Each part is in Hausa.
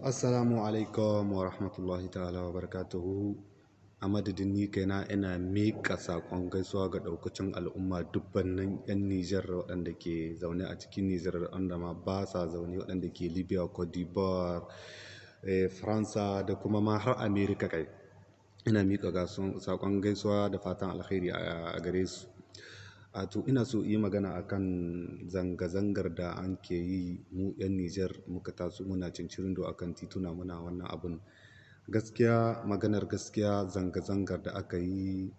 Assalamu alaikum wa rahmatullahi ta'ala wa barakatuhu. A madadin ni kaina ina miƙa saƙon gaisuwa ga ɗaukacin al'umma dubbannin 'yan Nijar waɗanda ke zaune a cikin Nijar, waɗanda ma ba sa zaune, waɗanda ke Libya, Cote d'Ivoire, Faransa da kuma ma har America kai. Ina miƙa saƙon gaisuwa da fatan alkhairi a gare su. A to ina so yi magana akan zanga-zangar da an ke yi mu 'yan Nijar muka taso muna cincirindo akan tituna muna wannan abun. Gaskiya, maganar gaskiya, zanga-zangar da aka yi,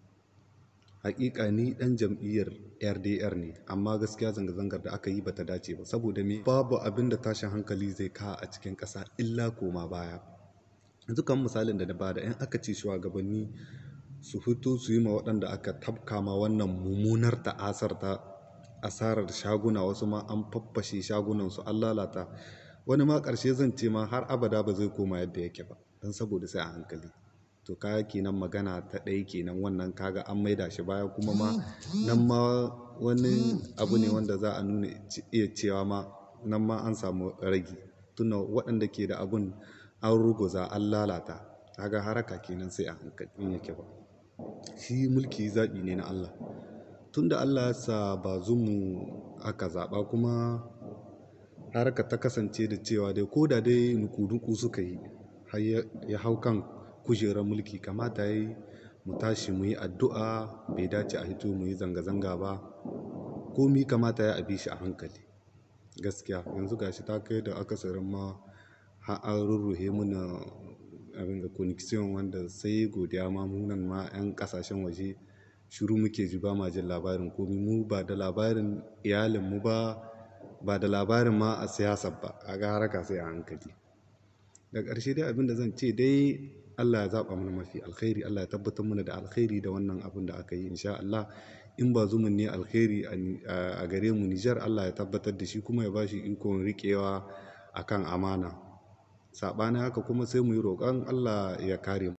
haƙiƙa ni ɗan jam'iyyar RDR ne, amma gaskiya zanga-zangar da aka yi ba ta dace ba. Saboda me? Babu abin da tashin hankali zai kawo a cikin ƙasa illa koma baya. Yanzu kamar misalin da na bada, in aka ce shugabanni su fito su yi ma waɗanda aka tafka ma wannan mummunar ta'asar ta asarar shaguna, wasu ma an faffashe shagunansu an lalata. Wani ma ƙarshe zan ce ma har abada ba zai koma yadda yake ba. Don saboda sai a hankali. To kaga kenan magana ta ɗaya kenan, wannan kaga an maida shi baya, kuma ma nan ma wani abu ne wanda za a nuna iya cewa ma nan ma an samu ragi. Tunda waɗanda ke da abun an ruguza an lalata. Kaga haraka kenan sai a hankali in yake ba. Shi mulki zaɓi ne na Allah. Tunda Allah ya sa Bazoum aka zaɓa, kuma haraka ta kasance da cewa dai ko da dai nuku-nuku suka yi har ya hau kan kujerar mulki, kamata yayi mu tashi muyi addu'a. Bai dace a hito muyi zanga-zanga ba. Komi kamata yayi a bi shi a hankali. Gaskiya yanzu ga shi ta kai da akasarin ma har an rurruhe muna abin ga connection, wanda sai godiya ma mu nan ma 'yan ƙasashen waje shiru muke ji, ba ma jin labarin komi. Mu ba da labarin iyalinmu ba, ba da labarin ma a siyasa ba. Kaga haraka sai a hankali. Da ƙarshe dai abin da zan ce dai, Allah ya zaɓa mana mafi alkhairi. Allah ya tabbatar mana da alkhairi da wannan abun da aka yi in sha Allah. In Bazoum ne alkhairi a gare mu Nijar, Allah ya tabbatar da shi kuma ya ba shi ikon riƙewa a kan amana. Saɓanin haka kuma sai muyi roƙon Allah ya kare mu.